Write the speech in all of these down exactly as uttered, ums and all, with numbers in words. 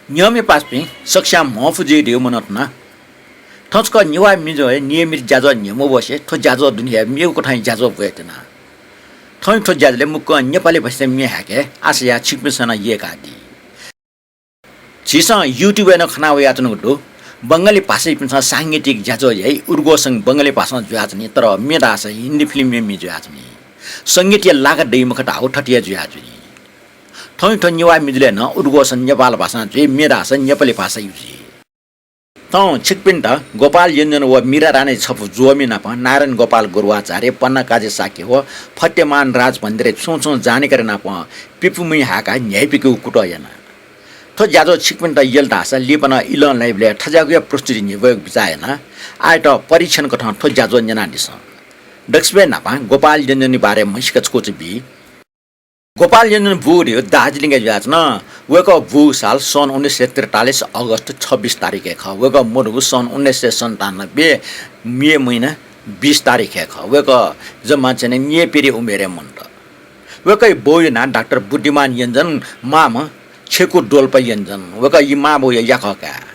न्यंम्ह पासापिं सकसियां म्हफु जुइ धइगु मनंतुना। थौं छकः नेवाः म्युजिकय् नियमित ज्याझ्वः न्ह्यम्ह वसे थ्व ज्याझ्वः दुने हे मेगु कथंया ज्याझ्वः ब्वयेत्यना। थौं थ्व ज्याझ्वलय् मुक्कं नेपाली भाषाय् म्ये हाय्के आशा याः छिकपिन्सं नं यय्कादी। झीसं YouTube-य् नं खना वयाच्वनागु दु। बंगाली भाषायापिन्सं सांगीतिक ज्याझ्वः याइ, उद्घोषण बंगाली भाषां जुयाच्वनी, तर म्ये धाःसा हिन्दी फिल्मया म्ये जुयाच्वनी। संगीतया लागा दइ मखु धाःगु थथे हे जुयाच्वनी। थौं थ्व नेवाः म्युजिकय् नं उद्घोषण नेपाल भाषां जुइ, म्ये धाःसा नेपाली भाषां जुइ। थौं छिकपिन्त गोपाल योञ्जन व मीरा राणाया छपु ज्वःमि नाप नारायण गोपाल गुरुवाचार्य, पन्ना काजी शाक्य व फतेमान राज भन्तिरया छुं छुं जानकारी नाप पिपुमि हाय्काः न्ह्याइपिकेगु कुतः याना। थ्व ज्याझ्वः छिकपिन्त यल धाःसा लिपा नं इलं लाइबलय् थज्याःगु हे प्रस्तुति न्ह्यब्वयेगु बिचाः याना। आःयात परीक्षण कथं थ्व ज्याझ्वः न्यनादिसँ। दक्वसिबय् न्हापां गोपाल योञ्जनया बारे म्हसीका छकूचा बी। गोपाल योञ्जन बूगु धइगु दार्जिलिङय् जुयाच्वन। वय्कः बूगु साल सन् उन्नाइस सय त्रितालिस अगस्त छब्बिस तारिखय् खः। वय्कः मदुगु सन् उन्नाइस सय सन्तानब्बे मे महिना बिस तारिखय् खः। वय्कः जम्मा चाहिँ नि न्यय्पिरिया उमेरय् मन्त। वय्कःया बौया नां डाक्टर बुद्धिमान योञ्जन, मांम्ह छेकु डोल्पा योञ्जन। वय्कः यि मांबौया याकः काय्।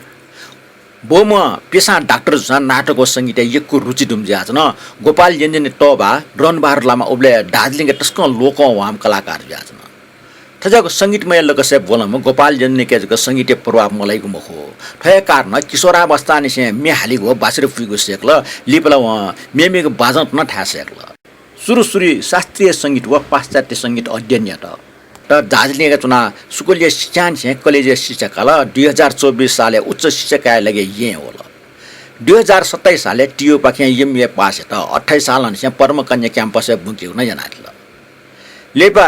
बौम्ह पेसां डाक्टर जूसां नाटक व संगीतय् यक्व रुचि दुम्ह जुयाच्वन। गोपाल योञ्जनया तःबा रणबहादुर लामा उबलय् दार्जिलिङय् तसकं लोकंह्वाःम्ह कलाकार जुयाच्वन। थज्याःगु संगीतमय लकसय् ब्वलंम्ह गोपाल योञ्जनयाके जक संगीतया प्रभाव मलाइगु मखु। थ्व हे कारणं किशोरावस्थांनिसें म्ये हालीगु व बाँसुरी पुइगु सय्कल। लिपा ला वं मेमेगु बाजंत नं थाये सय्कल। सुरु सुरुइ शास्त्रीय संगीत व पाश्चात्य संगीत अध्ययन यात। तर दार्जिलिङय् च्वनाः स्कूलया शिक्षांनिसें कलेजय् शिक्षा काल। दुई हजार चौबिस सालय् उच्च शिक्षा कायेया लागि येँय् वल। दुई हजार सत्ताइस सालय् टियुपाखें एमए पास यात। अट्ठाइस सालंनिसें पद्मकन्या क्याम्पसय् बुँकेगु नं यानादिल। लिपा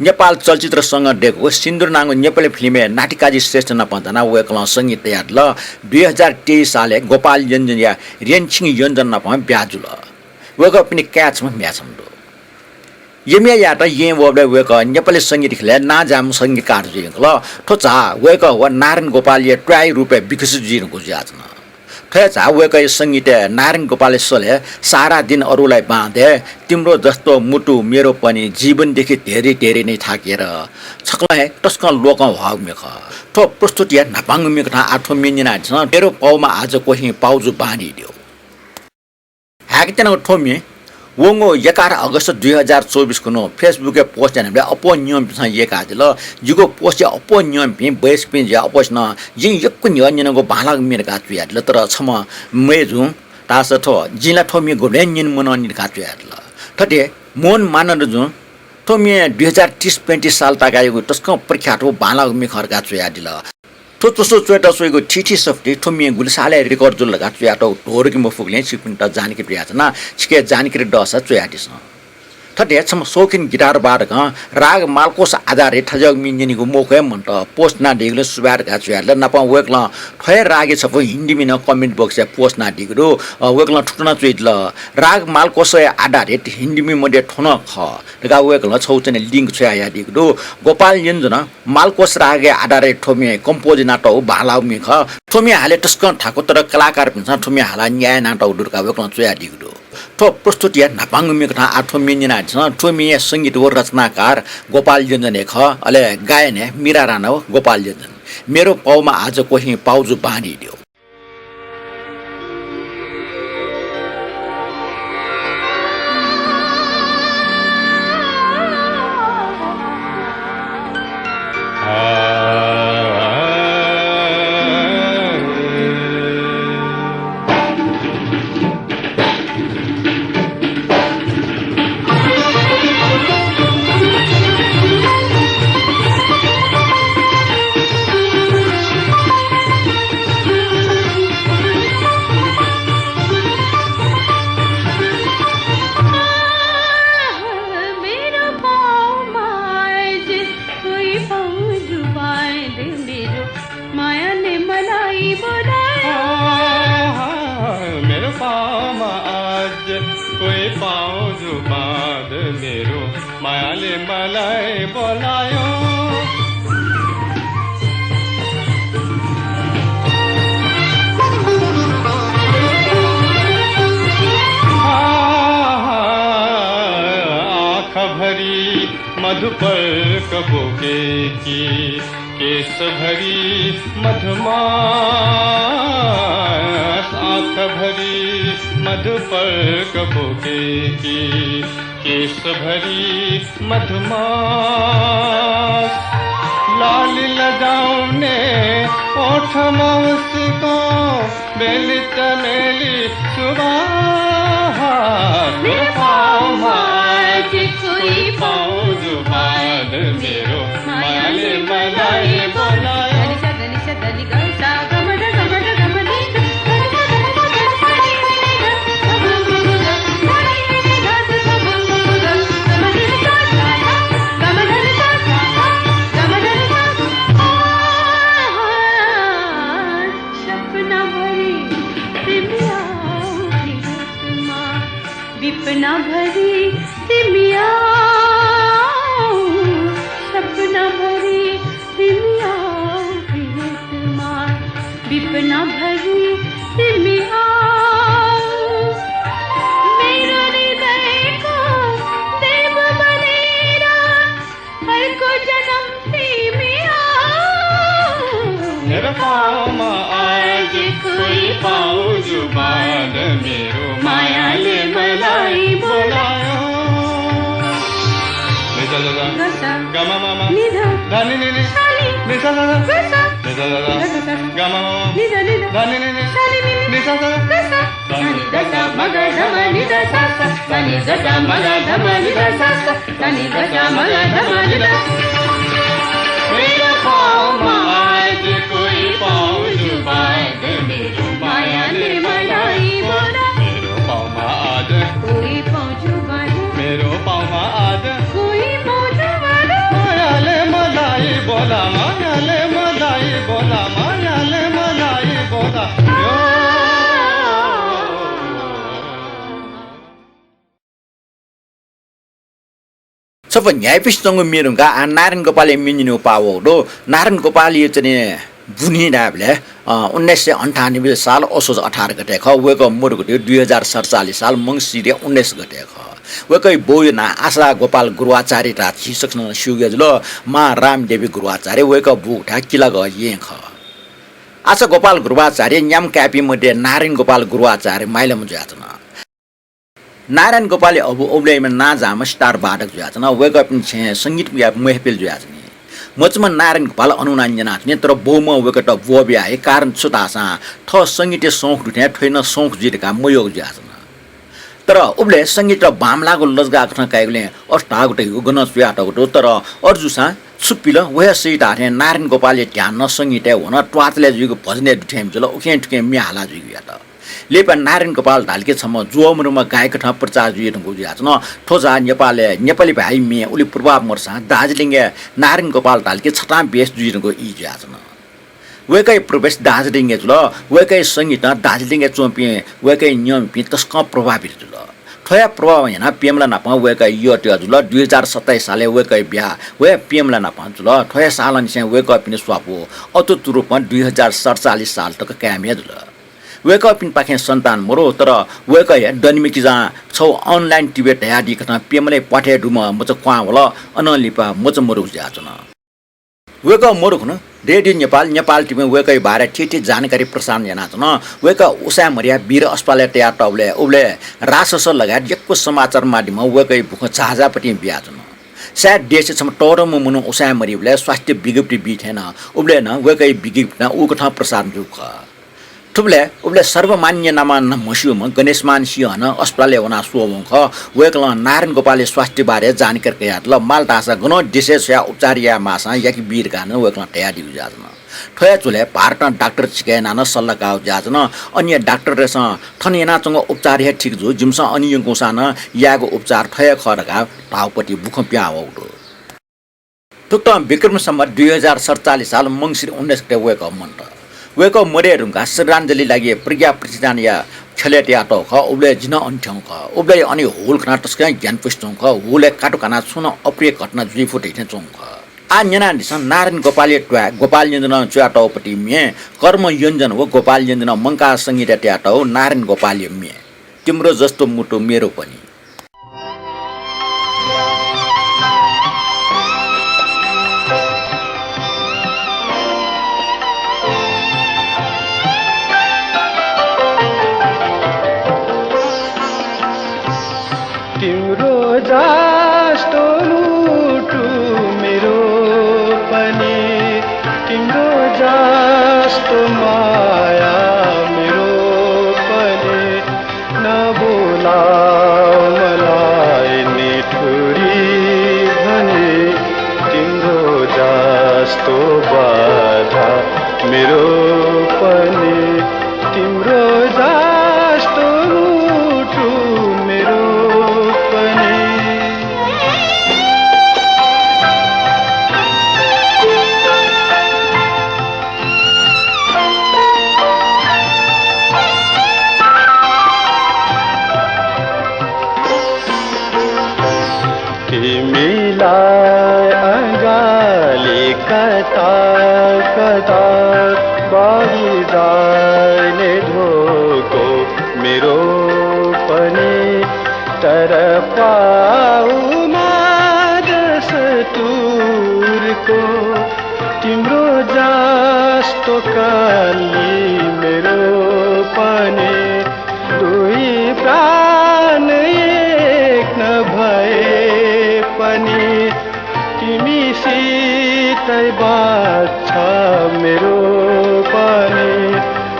नेपाल चलचित्र संघं दय्कूगु सिन्दुर नांगु नेपाली फिल्मय् नातिकाजी श्रेष्ठ नाप दनाः वय्कलं संगीत तयादिल। दुई हजार तेइस सालय् गोपाल योञ्जनया रेनछिं योञ्जन नाप ब्याहा जुल। वय्कःपिनि काय् छम्ह म्ह्याय् छम्ह दु। एमए यायेत येँय् वःबलय् वय्कः नेपाली संगीत ख्यलय् नांजाःम्ह संगीतकार जुइ धुंकल। थ्व झा वय्कः व नारायण गोपालया त्वाःया रूपय् विकसित जुइ धुंकूगु जुयाच्वन। थ्व हे झा वय्कःया संगीतय् नारायण गोपालया स्वरय् सारा दिन अरूलाई बाँधे, तिम्रो जस्तो मुटु मेरो पनि, जीवनदेखि धेरै धेरै नै थाकेर, छकलं हे तसकं लोकंह्वाःगु म्ये खः। थ्व प्रस्तुतिया न्हापांगु म्ये कथं आः थ्व म्ये न्यनादिसँ। मेरो पाउमा आज कोही पाउजु बाँधिदेऊ। हाय्केत्यनागु थ्व म्ये वंगु एघार अगस्त दुई हजार चौबिस खुन्हु Facebook-य् post यानाबलय् अप्वः न्यंपिन्सं यय्कादिल। जिगु post-या अप्वः न्यंपिं वयस्कपिं जुयाः अप्वःसिनं जिं यक्व न्ह्यः न्यनागु बांलाःगु म्ये धकाः च्वयादिल। तर छम्ह मय्जुं धाःसा थ्व, जिं ला थ्व म्ये गुबलें न्यने मनंनि धकाः च्वयादिल। थथे मोहन मानन्धरजुं थ्व म्ये दुई हजार तीस पैंतीस साल तकाःयागु तसकं प्रख्यात व बांलाःगु म्ये खः धकाः च्वयादिल। थ्व च्वसु च्वयेत स्वइगु थीथी सफुती थ्व म्ये गुलि सालय् record जुल धकाः च्वयातःगु धोरोकी मफुगुलिं छिकपिन्त जानकारी बियाच्वना। छिके जानकारी दःसा च्वयादिसँ। थथे छम्ह शौकीन गिटार वादकं राग मालकोस आधारित थज्याःगु म्ये न्यनीगु मौका हे मन्त। Post यानादीगुलिं सुभाय् धकाः च्वयादिल। नापं वय्कलं थ्व हे रागया छपु हिन्दी म्ये नं comment box-य् post यानादीगु दु। अ, वय्कलं थुकथं च्वयादिल, राग मालकोसया आधारित हिन्दी म्ये मध्ये थ्व नं खः धकाः वय्कलं छगू चाहिँ link छ्वयाहयादीगु दु। गोपाल योञ्जनं मालकोस रागया आधारय् थ्व म्ये compose यानातःगु बांलाःगु म्ये खः। थ्व म्ये हाले तसकं थाकु, तर कलाकारपिन्सं थ्व म्ये हालाः न्याय यानातःगु दु धकाः वय्कलं च्वयादीगु दु। थ्व प्रस्तुतिया न्हापांगु म्ये कथं आः थ्व म्ये न्यनादिसँ। थ्व म्येया संगीत व रचनाकार गोपाल योञ्जन हे खः, अले गायनय् मीरा राणा व गोपाल योञ्जन। मेरो पाउमा आज कोही पाउजु बाँधिदेऊ। मेरो पाउमा आज कोही पाउजु बाँध मेरो मायाले मलाई बोलायो। मेरो पाउमा आज कोही पाउजु बाँध मेरो मायाले मलाई बोलायो। आँखाभरि मधुपर्क बोकेकी केशभरि मधुमास, आँखभरि मधुपर्क बोकेकी। केशभरि मधुमास, लाली लजाउने ओठमा उसको बेली चमेली सुवास। मेरो पाउँमा आज कोही पाउँछ बाँध, मेरो मायाले मलाई बोलायो। सपनाभरि तिमी आऊ, विपनाभरि तिमी आऊ, सपनाभरि तिमी आऊ, विपनाभरि तिमी आऊ। मेरो हृदयको देव बनेर अर्को जन्म तिमी आऊ। मेरो पाउँमा आज कोही पाउँछ बाँध, मेरो मायाले मलाई बोलायो। निसा सा सा। ग सा। ग मा मा मा। नि ध। ध नि नि नि। सा नि। निसा सा सा। ग सा। निसा सा सा। ग सा सा। ग मा मा मा। नि ध नि ध। ध नि नि नि। सा नि नि नि। निसा सा सा। ग सा। सा नि ग सा म ग ध म नि ध सा सा। सा नि ग सा म ग ध म नि ध सा सा। सा नि ग सा म ग ध म नि ध। मेरो पाउँमा आज कोही पाउँछ बाँध, मेरो मायाले मलाई बोला। मेरो पाउँमा आज कोही पाउँछ बाँध, मेरो पाउँमा आज कोही पाउँछ बाँध। मायाले मलाई बोला, मायाले मलाई बोला, मायाले मलाई बोला। यो। छपु न्ह्याइपुसे च्वंगु म्ये धुंकाः आः नारायण गोपालया म्ये न्यनेगु पाः वःगु दु। नारायण गोपालया चाहिँ बुन्हि धायेबलय्, अ, उन्नाइस सय अन्ठानब्बे साल असोज अठार गते खः। वय्कः मदुगु दु दुई हजार सतचालिस साल मंसिरया उन्नाइस गते खः। वय्कःया बौया नां आशा गोपाल गुरुवाचार्य धाःथें सकसिनं स्यूगु हे जुल। मां रामदेवी गुरुवाचार्य वय्कः बूगु थाय् किलागः येँ खः। आशा गोपाल गुरुवाचार्य न्याम्ह काय्पिं मध्ये नारायण गोपाल गुरुवाचार्य माइलाम्ह जुयाच्वन। नारायण गोपालया अबु उबलय् इमित नांजाःम्ह सितार वादक जुयाच्वन। वय्कःपिनि छेँय् संगीतया महफिल जुयाच्वनी। मचाम्ह नारायण गोपाल अन वनाः न्यनाच्वनी, तर बौम्हं वय्कःयात ब्वः बियाहइ। कारण छु धाःसां थः संगीतय् सौख दु थें थ्वयात नं सौख जुइ धकाः मयःगु जुयाच्वन। तर उबलय् संगीतयात बांमलाःगु लजगाः कथं काइगुलिं अथे धाःगु धइगु गनं च्वयातःगु दु। तर अथे जूसां छु पिल व हे सही धाःथें नारायण गोपालया ध्यान नं संगीतय् वन। त्वाःतले जुइगु भजनय् दु थें जुल। उखें थुखें म्ये हाला जुइगु यात। लिपा नारायण गोपाल धाल कि छम्ह ज्वःमदुम्ह गायक थें प्रचार जुइ धुंकूगु जुयाच्वन। थ्व जा नेपालय् नेपाली भाय् म्ये उलि प्रभाव मदुसां दार्जिलिङय् नारायण गोपाल धाल कि छतां बेस जुइ धुंकूगु ई जुयाच्वन। वय्कःया प्रवेश दार्जिलिङय् जुल। वय्कःया संगीतं दार्जिलिङय् च्वंपिं वय्कःया न्यंपिं तसकं प्रभावित जुल। थ्वया प्रभावं यानाः प्रेमला नाप वय्कःया यःतय् जुल। दुई हजार सत्ताइस सालय् वय्कःया ब्याहा वया प्रेमला नाप जुल। थ्वया सालंनिसें वय्कःपिनि स्वापू अतुत रूपं दुई हजार सतचालिस साल तक कायम हे जुल। वय्कःपिनिपाखें सन्तान मरु, तर वय्कःया दनिम्ह किजां छगू online टिभिइ धयादी कथं प्रेमलया प्वाथय् दुम्ह मचा क्वहां वल। अनं लिपा मचा मदुगु जुयाच्वन। वय्कः मदुखुन्हु रेडियो नेपाल, नेपाल टिभिं वय्कःया बारे थीथी जानकारी प्रसारण यानाच्वन। वय्कः उसाँय् मदयाः वीर अस्पतालय् तयातःबलय् उबलय् रासस लगायत यक्व समाचार माध्यमं वय्कःया बुखँ झाःझाःपतिं बियाच्वन। सायद देशय् छम्ह तःधंम्ह मनू उसाँय् मदीबलय् स्वास्थ्य विज्ञप्ति बी थें नं उबलय् नं वय्कःया विज्ञप्ति नं उकथं प्रसारण जूगु खः। थुबलय् उबलय् सर्वमान्य नामं म्हस्यूम्ह गणेशमान सिंह नं अस्पतालय् वनाः स्वःवंगु खः। वय्कलं नारायण गोपालया स्वास्थ्य बारे जानकारी कयादिल। माल धाःसा गनं देशय् स्वयाः उपचार याये माःसां याके बी धकाः नं वय्कलं धयादीगु जुयाच्वन। थ्वया झ्वलय् भारतं डाक्टर छिके यानाः नं सल्लाह काःगु जुयाच्वन। अन्य डाक्टरतय्सं थन यानाच्वंगु उपचार हे ठीक जू, जिमिसं अन यंकूसां नं यायेगु उपचार थ्व हे खः धकाः धाःगुपति बुखँ पिहां वःगु दु। थुकथं विक्रम सम्वत दुई हजार सतचालिस साल मंसिर उन्नाइस गते वय्कः मन्त। वय्कः मदये धुंकाः श्रद्धाञ्जलि लागि प्रज्ञा प्रतिष्ठानया ख्यलय् तयातःगु खः। उबलय् जि नं अन थ्यंगु खः। उबलय् अन hall खनाः तसकं ज्ञान पुसे च्वंगु खः। Hall-य् कातुकानाः छुं नं अप्रिय घटना जुइफु धइथें च्वंगु खः। आः न्यनादिसँ नारायण गोपालया त्वाय् गोपाल यञ्जनं च्वयातःगुपति म्ये कर्म यञ्जन व गोपाल यञ्जनं मंकाः संगीतय् तयातःगु नारायण गोपालया म्ये तिम्रो जस्तो मुटु मेरो पनि। जस्तो मुटु मेरो पनि, तिम्रो जस्तो माया मेरो पनि, नबोलाऊ मलाई निठुरी भनी, तिम्रो जस्तो बाधा मेरो पनि, तिम्रो जस्तो मुटु मेरो पनि। तिमीलाई अगाडि कता कता बगिजाने धोको मेरो पनि, तर पाउमा दस्तुरको तिम्रो जस्तो काली मेरो पनि। दुई प्राण एक नभए पनि, तिमीसितै बाँच्छ मेरो पनि।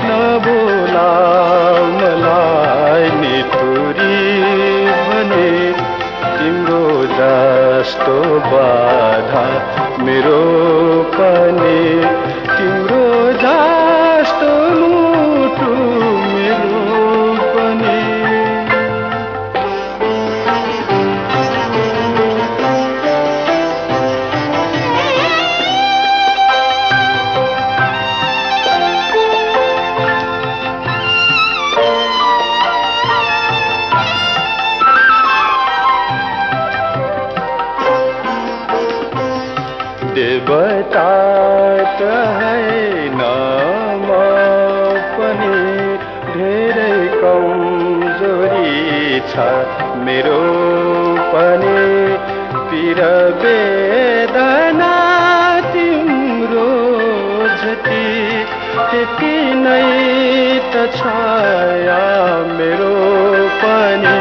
नबोलाऊ मलाई निठुरी भनी, तिम्रो जस्तो बाधा मेरो पनि, तिम्रो जस्तो मुटु मेरो पनि। देवता त होइन म पनि, धेरै कमजोरी छ मेरो पनि। पीडा वेदना तिम्रो जति त्यति नै त छ या मेरो पनि।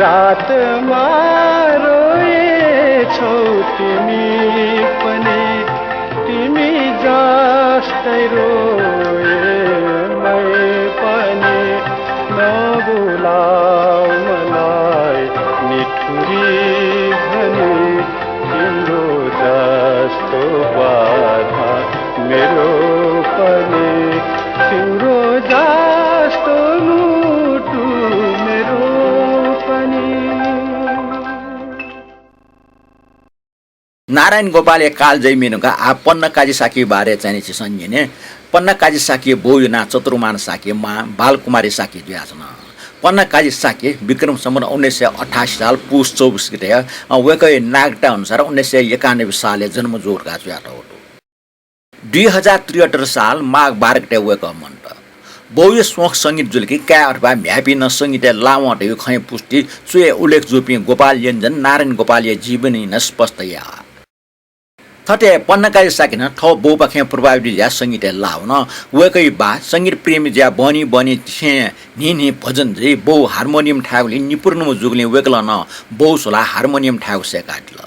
रातमा रोएछौ तिमी पनि, तिमी जस्तै रोए मै पनि। नबोलाऊ मलाई निठुरी भनी, तिम्रो जस्तो बाधा मेरो पनि, तिम्रो जस्तो मुटु मेरो पनि। नारायण गोपालया कालजयी म्ये धुंकाः आः पन्ना काजी शाक्यया बारे चाहिँ नि झीसं न्यने। पन्ना काजी शाक्यया बौया नां चतुर्मान शाक्य, मां बालकुमारी शाक्य जुयाच्वन। पन्ना काजी शाक्य विक्रम सम्वत उन्नाइस सय अठासी साल पुस चौबिस गते, अ, वय्कःया नागरिकता अनुसार उन्नाइस सय एकानब्बे सालय् जन्म जूगु धकाः च्वयातःगु दु। दुई हजार त्रिहत्तर साल माघ बाह्र गते वय्कः मन्त। बौया सोख संगीत जुल कि काय् अथवा म्ह्याय्‌पिं नं संगीतय् लावं धइगु खँया पुष्टि च्वय् उल्लेख जूपिं गोपाल योञ्जन, नारायण गोपालया जीवनीं नं स्पष्ट याः। थथे पन्ना काजी शाक्यं नं थः बौपाखें प्रभावित जुयाः संगीतय् लावन। वय्कःया बाः संगीत प्रेमी जुयाः बहनी बहनी छेँय् न्हिं न्हिं भजन जुइ। बौ हार्मोनियम थायेगुलिं निपुण जूगुलिं वय्कलं नं बौ झ्वलाः हार्मोनियम थायेगु सय्कादिल।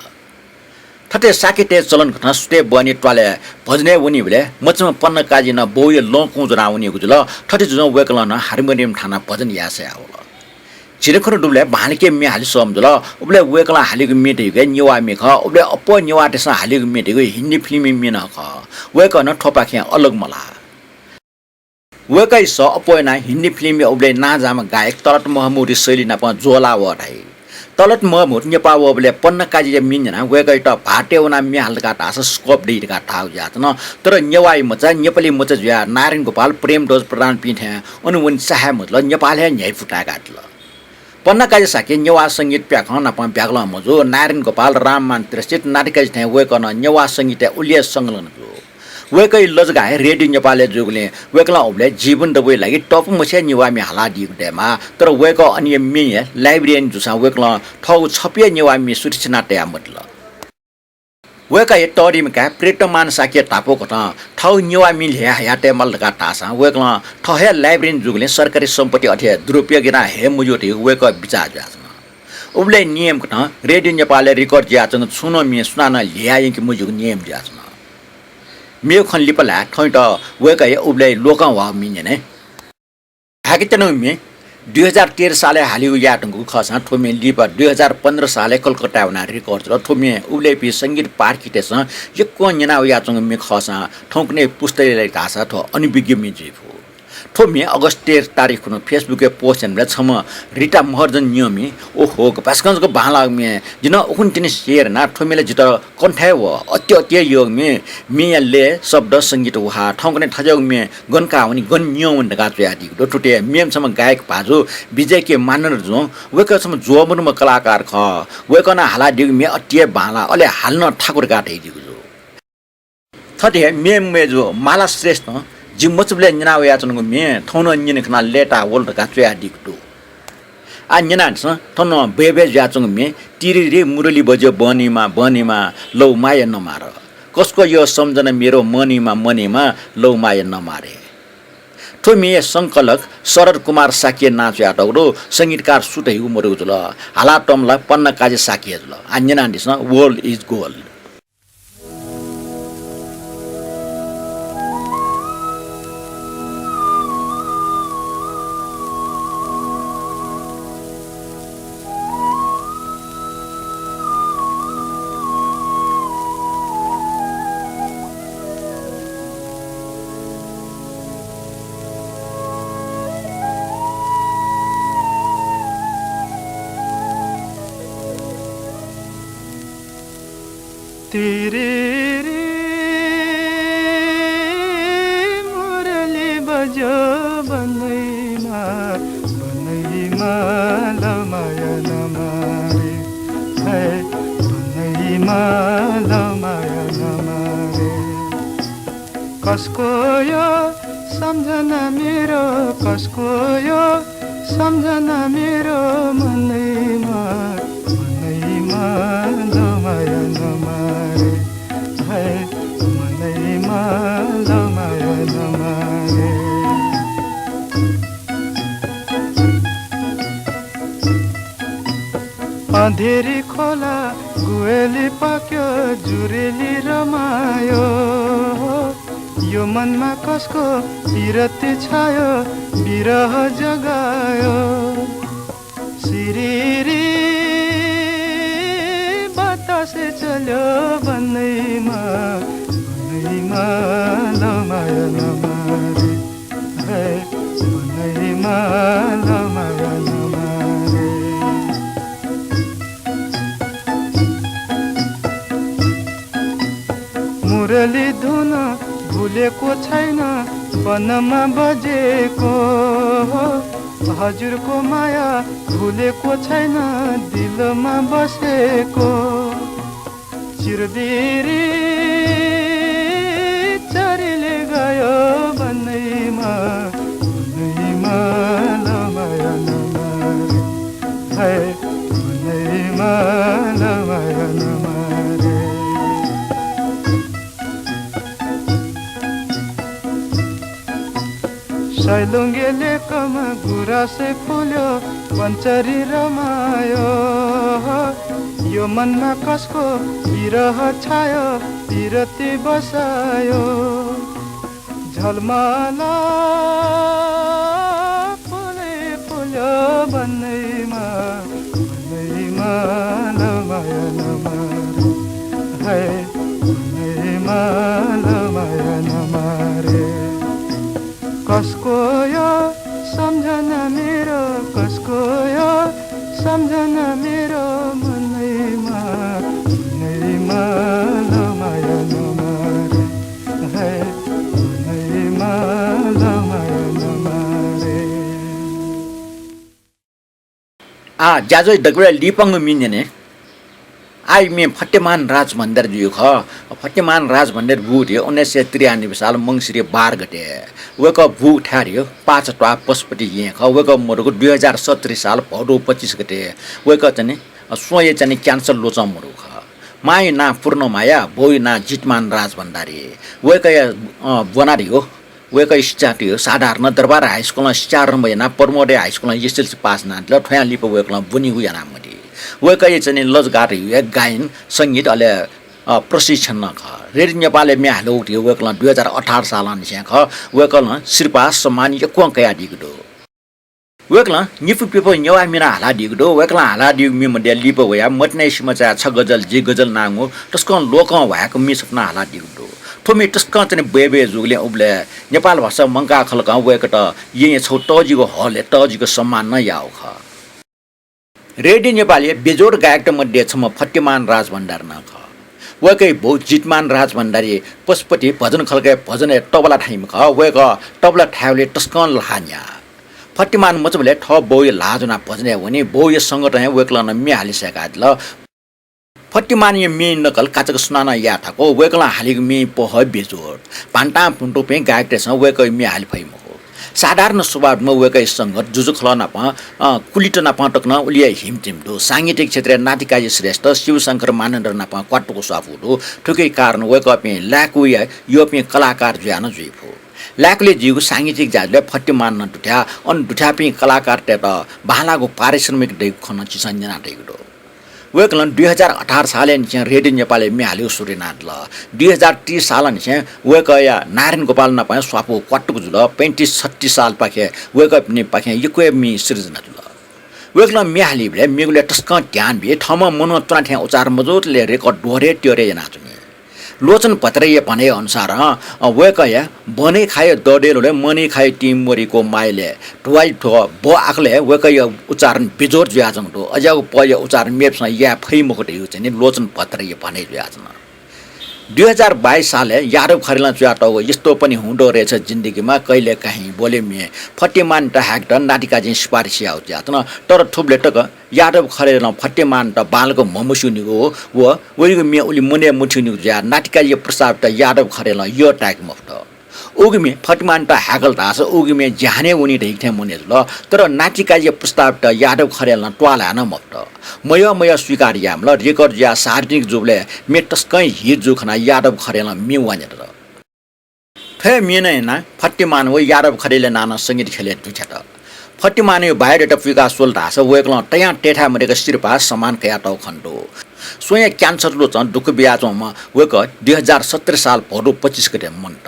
थथे शाक्यतय् चलन कथं सुथय् बहनी त्वालय् भजनय् वनीबलय् मचाम्ह पन्ना काजी नं बौया लँकुं ज्वनाः वनीगु जुल। थथे जुजुं वय्कलं नं हार्मोनियम थानाः भजन याये सयावल। झिंखुदँ दुबलय् बांलाक म्ये हाले सःम्ह जुल। उबलय् वय्कलं हालीगु म्ये धइगु हे नेवाः म्ये खः। उबलय् अप्वः नेवाःतय्सं हालीगु म्ये धइगु हिन्दी फिल्मया म्ये नं खः। वय्कः नं थ्वपाखें अलग मलाः। वय्कःया सः अप्वः यानाः हिन्दी फिल्मय् उबलय् नांजाःम्ह गायक तलत महमूदया शैली नाप ज्वःलाः वः धाइ। तलत महमूद नेपाः वःबलय् पन्ना काजीया म्ये न्यनाः वय्कःयात भारतय् वनाः म्ये हाल धकाः धाःसा scope दइ धकाः धाःगु जुयाच्वन। तर नेवाःया मचा, नेपाली मचा जुयाः नारायण गोपाल, प्रेमध्वज प्रधानपिं थें अन वने चाहे मजुल, नेपालय् हे न्ह्याइपुताय्कादिल। पन्ना काजी शाक्य नेवाः संगीत प्याखं नाप ब्याकलं मजू। नारायण गोपाल, राममान प्रेसित, नातिकाजी थें वय्कः नं नेवाः संगीतय् उलि हे संलग्न जू। वय्कःया लजगाः हे रेडियो नेपालय् जूगुलिं वय्कलं उबलय् जीवन दबूया लागि तःपु मछिया नेवाः म्ये हालादीगु दयेमाः। तर वय्कः अन हे म्येया librarian जूसां वय्कलं थःगु छपु हे नेवाः म्ये सुथि छ्यना तया मदिल। वय्कःया तःधिम्ह काय् प्रितमान शाक्यया धापू कथं थःगु नेवाः म्ये ल्ह्यये हयातयेमाल धकाः धाःसां वय्कलं थः हे librarian जूगुलिं सरकारी सम्पत्ति अथे दुरुपयोग याना हये मज्यू धइगु वय्कःया बिचाः जुयाच्वन। उबलय् नियम कथं रेडियो नेपालय् record जुयाच्वंगु छुं नं म्ये सुनानं ल्ह्यया यंके मज्यूगु नियम जुयाच्वन। मेगु खँ लिपा ला थौंयात वय्कःया उबलय् लोकंह्वाःगु म्ये न्यने। हाकेत्यनागु म्ये दुई हजार तेह्र सालय् हालीगु यायेधुंकूगु खःसां थ्व म्ये लिपा दुई हजार पन्ध्र सालय् कलकत्ताय् वनाः record जुल। थ्व म्ये उबलय्‌पिं संगीत पाठकीतय्‌सं यक्वं न्यना वयाच्वंगु म्ये खःसां थौंकन्हय् पुस्ताया लागिं धाःसा थ्व अनभिज्ञ म्ये जुइ फु। थ्व म्ये अगस्त तेह्र तारिख खुन्हु Facebook-य् post यानाबलय् छम्ह रिता महर्जन न्यंम्हेसिनं, "ओहो, गपाय्कं जक बांलाःगु म्ये, जिं उखुन्हु तिनि share याना, थ्व म्ये ला जितः कण्ठय् वः, अति अति हे यःगु म्ये, म्येया लय, शब्द, संगीत व हा, थौंकन्हय् थज्याःगु म्ये गन काः वनी, गन न्यं वनी" धकाः च्वयादीगु दु। थुकी मेम्ह छम्ह गायक भाजु विजय के मानन्धरजुं, वय्कः छम्ह ज्वःमदुम्ह कलाकार खः, वय्कलं हालादीगु म्ये अति हे बांलाः, अले हाले नं थाकु धकाः धयादीगु दु। थथे मेम्ह मय्जु माला श्रेष्ठं जि मचाबलय् न्यना वयाच्वनागु म्ये थौं नं न्यने खनाः लय्ताः वल धकाः च्वयादीगु दु। आः न्यनादिसँ, थन बय्बय् जुयाच्वंगु म्ये तिरिरि मुरली बज्यो बहनीमा बहनीमा लौ माया नमार। कस्को यो सम्झना मेरो मनीमा मनीमा लौ माया नमारे। थ्व म्येया संकलक शरद कुमार शाक्यया नां च्वयातःगु दु, संगीतकार सुथ हइगु मदुगु जुल। हालातःम्ह ला पन्ना काजी शाक्य हे जुल। आः न्यनादिसँ, World is Gold। तिरिरि मुरली बज्यो बनैमा, बनैमा लमाया नमारे, है बनैमा लमाया नमारे। कसको यो सम्झना मेरो, कसको यो सम्झना मेरो मनैमा, मनैमा लमाया नमारे, है मनैमा लमाया नमारे। अँधेरी खोला गुवेली पाक्यो जुरेली रमायो। यो मनमा कसको पिरती छायो, बिरह जगायो। सिरिरी बतासे चल्यो बनैमा, बनैमा लमाया नमारे, है बनैमा लमाया नमारे। मुरली धुन भुलेको छैन, वनमा बजेको। हजुरको माया भुलेको छैन, दिलमा बसेको। चिरबिरी चरीले गयो बनैमा, बनैमा लमाया नमारे, है बनैमा लमाया नमारे। सैलुङ्गे लेकमा गुराँसय् फुल्यो पञ्चरी रमायो। यो मनमा कसको बिरह छायो, पिरती बसायो। झलमल फुलै फुल्यो बनैमा, बनैमा लमाया नमारे, है बनैमा लमाया नमारे। कसको यो सम्झना मेरो, कसको यो सम्झना मेरो मनैमा, मनैमा लमाया नमारे, है मनैमा लमाया नमारे। आः ज्याझ्वः दकलय् लिपांगु म्ये न्यने। आः म्ये फतेमान राजभण्डारी जुइगु खः। फतेमान राजभण्डारी बूगु उन्नाइस सय त्रियानब्बे साल मंसिर बाह्र गते। वय्कः बूगु थाय् पाचा त्वाः पशुपति येँ खः। वय्कः मदुगु दुई हजार सत्तरी साल भदौ पच्चिस गते। वय्कः चाहिँ नि स्वया चाहिँ नि cancer ल्वचं मदुगु खः। मांया नां पूर्णमाया, बौया नां जितमान राजभण्डारी। वय्कःया, अ, ब्वना धइगु वय्कःया शिक्षा साधारण दरबार हाई स्कुलं शिक्षारम्भ यानाः परमोदय हाई स्कुलं SLC पास यानादिल। थ्वयां लिपा वय्कलं ब्वनीगु यानामदी। वय्‌कःया चाहिँ नि लजगात धइगु गायन, संगीत अले, अ, प्रशिक्षण नं खः। रेडियो नेपालय् म्ये हालेगु धइगु वय्‌कलं दुई हजार अठार सालंनिसें खः। वय्‌कलं सिरपाः सम्मान यक्वं कयादीगु दु। वय्‌कलं निपु प्यपु नेवाः म्ये नं हालादीगु दु। वय्‌कलं हालादीगु म्ये मध्ये लिपा वयाः मतिनाया सिमाचाय् छ गजल, जि गजल नांगु तसकं लोकं ह्वायेक म्ये छपु नं हालादीगु दु। थ्व म्ये तसकं चाहिँ नि बय्‌बय् जूगुलिं उबलय् नेपाल भाषा मंकाः खलकं वय्‌कःयात येँया छगू तःजिगु हलय् तःजिक सम्मान नं याःगु खः। रेडियो नेपालया बेजोड गायकत मध्ये छम्ह फतेमान राजभण्डारी नं खः। वय्‌कःया बौ जितमान राजभण्डारी पशुपति भजन खलकया भजनय् तबला थाइम्ह खः। वय्‌कः तबला थायेबलय् तसकं ल्हाः न्ह्याः। फतेमान मचाबलय् थः बौया ल्हाः ज्वनाः भजनय् वनी। बौया संगतं हे वय्‌कलं नं म्ये हाले सय्‌कादिल। फतेमानया म्येया नकल काचाक्क सुनानं याये थाकु। वय्‌कलं हालीगु म्येया पहः बेजोड। भान्तां भुन्टुपिं गायकतय्‌सं वय्‌कःया म्ये हाले फइ मखु। साधारण स्वभावम्ह वय्‌कःया संगत जुजुखलः नाप, अ, कुलित नाप तक नं उलिया हिमतिम दु। सांगीतिक क्षेत्रय् नातिकाजी श्रेष्ठ, शिवशंकर मानन्धर नाप क्वातुक स्वापू दु। थुकिया कारण वय्‌कःपिं लाय्‌कुया यःपिं कलाकार जुयाः नं जुइफु। लाय्‌कुलय् जीगु सांगीतिक ज्याझ्वलय् फतेमान नं दुथ्याः, अन दुथ्याःपिं कलाकारतय्‌त बांलाःगु पारिश्रमिक दइगु खँ नं झीसं न्यनातयागु दु। वय्‌कलं दुई हजार अठार सालय् निसें रेडियो नेपालय् म्ये हालेगु सुरु यानादिल। दुई हजार तीस सालंनिसें वय्‌कःया नारायण गोपाल नाप हे स्वापू क्वातुक जुल। पैंतिस छत्तिस सालपाखे वय्‌कःपिनिपाखें यक्व हे म्ये सिर्जना जुल। वय्‌कलं म्ये हालीबलय् मेगु लय् तसकं ध्यान बी। थःम्हं मनं च्वना थें उच्चार मजूतले रेकर्ड द्वहरे त्यहरे यानाच्वनी। लोचन भट्टराईया भनाइ अनुसारं, अ, वय्‌कःया बनै खाया ददेलोलय् मनै खाया तिं मरिको माइलय् धुवाइ ध्व ब आखलय् वय्‌कःया उच्चारण बेजोड जुयाच्वंगु दु। अज्याःगु पया उच्चारण मेपिसं याये फइ मखु धइगु चाहिँ नि लोचन भट्टराईया भनाइ जुयाच्वन। दुई हजार बाइस सालय् यादव खरेलं च्वयातःगु यस्तो पनि हुँदो रहेछ जिन्दगीमा कहिलेकाहीँ बोले म्ये फतेमानयात हायेकेत नातिकाजीं सिफारिस याःगु जुयाच्वन। तर थुबलय् तक यादव खरेलं फतेमानयात बांलाक म्हमस्यूनिगु व वइगु म्ये उलि मनय् मथ्यूनिगु जुयाः नातिकाजीया प्रस्तावयात यादव खरेलं यः ताय्‌के मफुत। उगु म्ये फतेमानयात हाय्‌कल धाःसा उगु म्ये ज्याहानय् वनी धइगु थें मनय् जुल। तर नातिकाजीया प्रस्तावयात यादव खरेलं त्वाः ल्हाये नं मफुत। मयः मयः स्वीकार यायेमाल। रेकर्ड जुयाः सार्वजनिक जूबलय् म्ये तसकं हिट जूगु खनाः यादव खरेलं म्ये वान्यत। थ्व हे म्ये नं यानाः फतेमान व यादव खरेलया नां नं संगीत ख्यलय् दुथ्यात। फतेमानया बायोडाटा पुइकाः स्वल धाःसा वय्‌कलं तयां तयेथाय् मदय्‌क सिरपाः सम्मान कयातःगु खने दु। स्वयां क्यान्सर लुचं दुःख बियाच्वंम्ह वय्‌कः दुई हजार सत्र साल भदौ पच्चिस गते मन्त।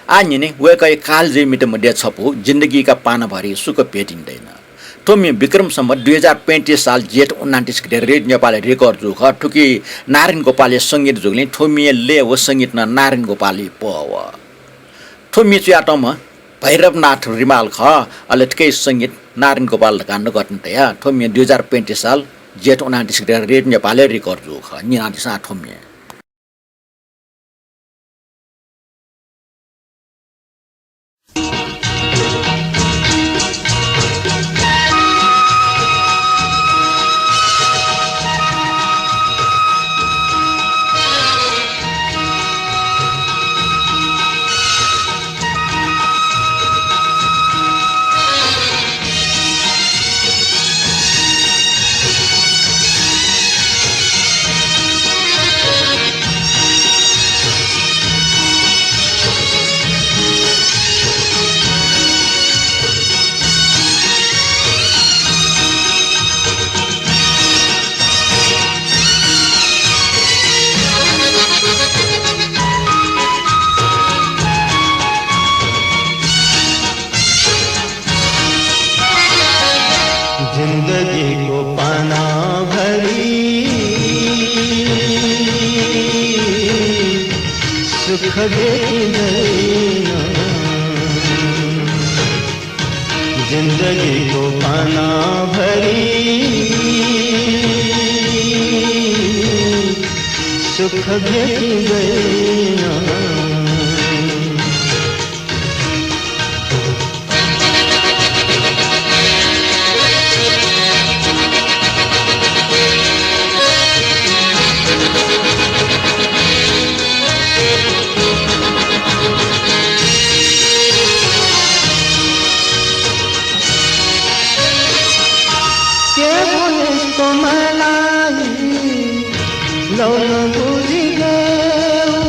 आः न्यने वय्‌कःया कालजयी म्येत मध्ये छपु जिन्दगी का पानाभरि सुख भेटिँदैन। थ्व म्ये विक्रम सम्वत दुई हजार पैंतिस साल जेठ उनान्तिस गते रेडियो नेपालय् रेकर्ड जूगु खः। थुकी नारायण गोपालया संगीत जूगुलिं थ्व म्येया लय व संगीत नं नारायण गोपालया पहः वः। थ्व म्ये च्वयातःम्ह भैरवनाथ रिमाल खः। अले थुकिया संगीत नारायण गोपाल धकाः नकतिनि तया। थ्व म्ये दुई हजार पैंतिस साल जेठ उनान्तिस गते रेडियो नेपालय् रेकर्ड जूगु खः। न्यनादिसँ थ्व म्ये। जिंदगी को पाना भरी सुख भेटिँदैन। जिंदगी को पाना भरी सुख भेटिँदैन। के बोलेस तँ मलाई लौ नबुझी गयो।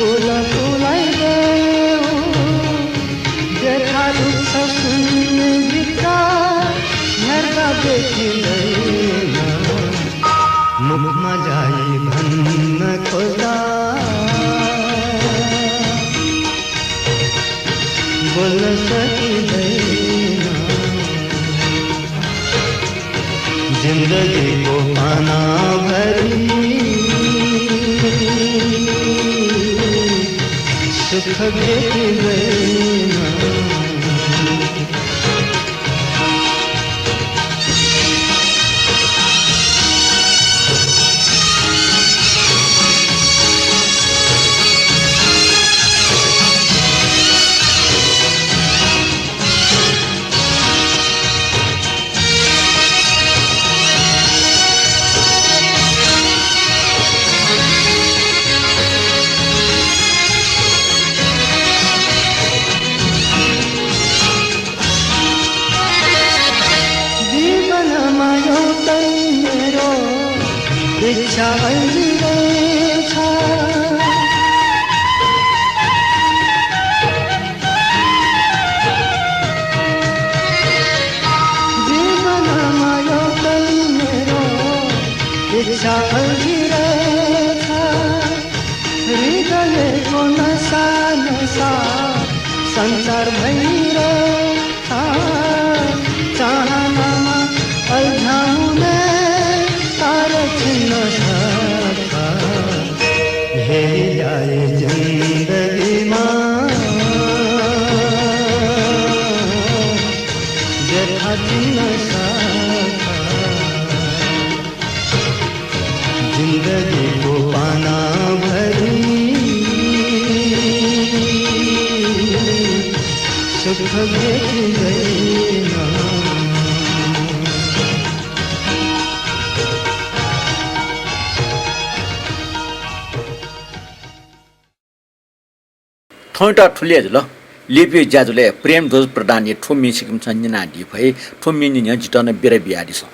फुल फुलाइदेऊ, व्यथा दुःख सुन्ने भित्ता, न्ह्यार्का देखिँदैन। मुखमा जाइ भन्न खोज्दा बोल्न सकिँदैन। जिन्दगीको पानाभरि सुख भेटिँदैन। जीवनमा एउटै मेरो इच्छा अल्झिरहेछ। जीवनमा एउटै मेरो इच्छा अल्झिरहेछ। हृदयको नसा नसा सञ्चार भइरहेछ। चाहनामा अल्झाउने तारा चिन्न सक्छ। हेरिरहे जिन्दगीमा व्यथा चिन्न सक्छ। जिन्दगीको पानाभरि सुख भेटिँदैन। थौंयात थुलि हे जुल। लिपिया ज्याझ्वलय् प्रेमध्वज प्रधानया थ्व म्ये छिकपिन्सं न्यनादी फइ। थ्व म्ये न्यने जितः नं बिदा बियादिसँ।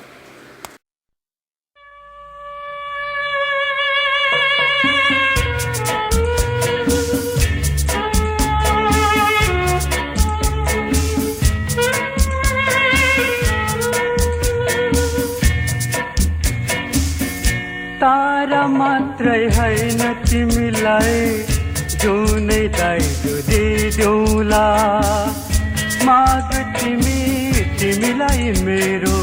तारा मात्रै होइन तिमीलाई जुनै दाइजो दिइदिउँला। माग तिमी, तिमीलाई मेरो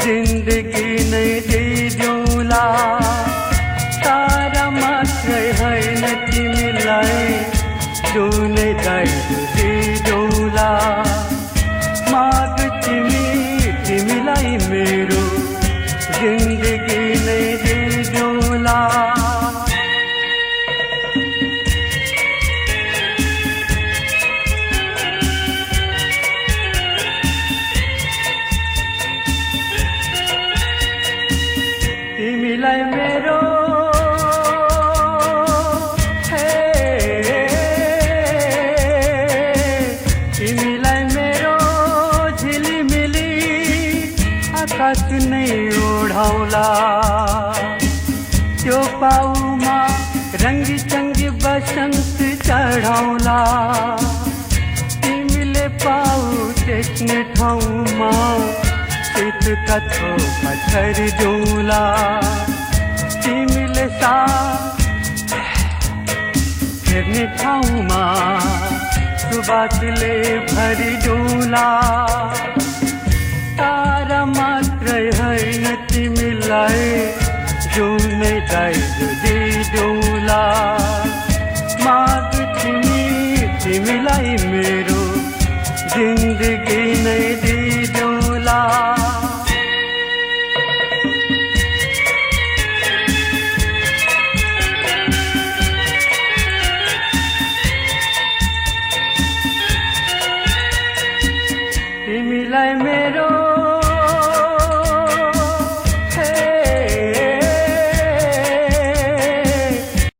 जिन्दगी नै दिइदिउँला। तारा मात्रै होइन तिमीलाई जुनै दाइजो दिइदिउँला। माग तिमी, तिमीलाई मेरो जिन्दगी नै दिइदिउँला। तिमीलाई मेरो, हे, तिमीलाई मेरो झिलिमिली आकाश नै ओढाउँला। त्यो पाउमा रंगी चंगी बसन्त चढाउँला। तिमीले पाउ देख्ने ठाउँमा शीतका थोपा छरिदिउँला। तिमीले सास फेर्ने ठाउँमा सुवासले भरिदिउँला। तारा मात्रै होइन तिमीलाई जुनै दाइजो दिइदिउँला। माग तिमी, तिमीलाई मेरो जिन्दगी नै दिइदिउँला।